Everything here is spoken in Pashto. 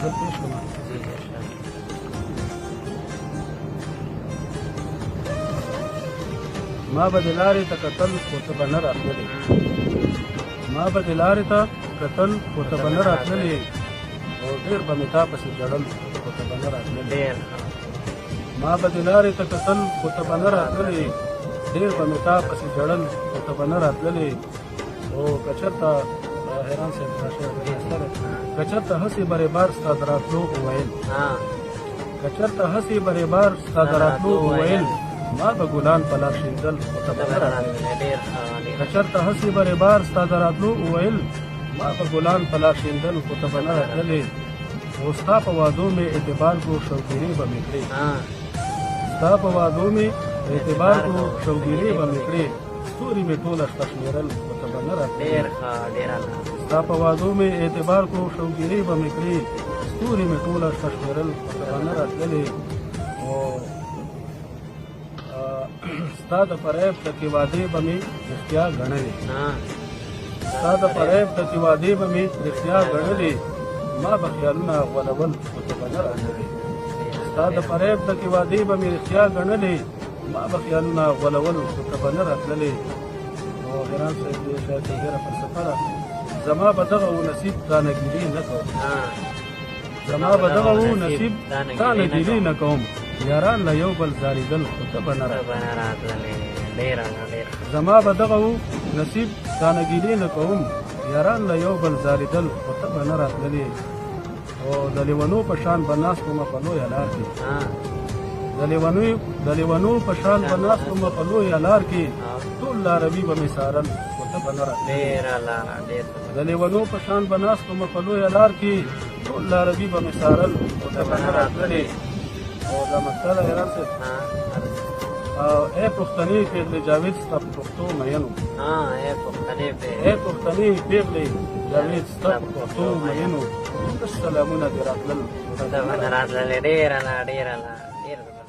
غزل پیش کړم. جی جی ښه. ما به د لارې ته کتل خو ته به نه راتللې. ما به د لارې ته کتل خو ته به نه راتللې، او ډېر به مې تا پسې ژړل خو ته به نه راتللې. ډېر ښه. ما به د لارې ته کتل خو ته به نه راتللې، ډېر به مې تا پسې ژړل خو ته به نه راتللې. او که چېرته حیران صاحب دا شعر ښایسته دی. که چېرته هسې برې بار ستا د راتلو وویل، که چېرته هسې برې بار ستا د راتلو وویل، ما به ګلان په لار شیندل خو ته به نه راتللې. ډېر ښه، ډېر. که چېرته هسې برې بار ستا د راتلو وویل، ما به ګلان په لار شیندل خو ته به نه راتللې. او ستا په وعدو مې اعتبار کو، شوګیرې به مې کړې. ستا په وعدو مې اعتبار کو، شوګیرې به مې کړې، ستوري مې ټوله شپه شمېرل خو ته به نه راتللې. ډېر ښه، ډېر اعلی. ستا په وعدو مې اعتبار کو، شوګیرې به مې کړې، ستوري مې ټوله شپه شمېرل خو ته به نه راتللې. او ستا د فریب ډکې وعدې به مې رښتیا ګڼلې. ستا د فریب ډکې وعدې به مې رښتیا ګڼلې، ما به خیالونه غولول خو ته به نه راتللې. ستا د فریب ډکې وعدې به مې رښتیا ګڼلې، ما به خیالونه غولول خو ته به نه راتللې. او حیران صاحب دې شاید ډېره فلسفه ده. زما به دغه و نصیب تا نه ګیلې نه کوم. زما به دغه و نصیب تا نه ګیلې نه کوم، یاران له یو بل ځارېدل خو ته به نه ته به نه راتللې. ډېر اعلی، ډېر ښه. زما به دغه و نصیب تا نه ګیلې نه کوم، یاران له یو بل ځارېدل خو ته به نه راتللې. او د لیونو په شان به ناست ومه په لویه لار کې. د لیونو په شان به ناست ومه په لویه لار کې، ټول لاروي به مې څارل خو ته به نه راتللې. ډېر اعلی، ډېر ښه. د لیونو په شان به ناست ومه په لویه لار کې، ټول لاروي به مې څارل خو ته به نه راتللې. او دا مسله حیران صاحب، او ای پښتنې پېغلې جاوید ستا په پښتو مین وم. ای پښتنې پېغلې. ای پښتنې پېغلې جاوید ستا په پښتو مین وم، تش سلامونه دې راتلل خو ته به نه راتللې. ډېر اعلی، ډېر اعلی، ډېر زبردست.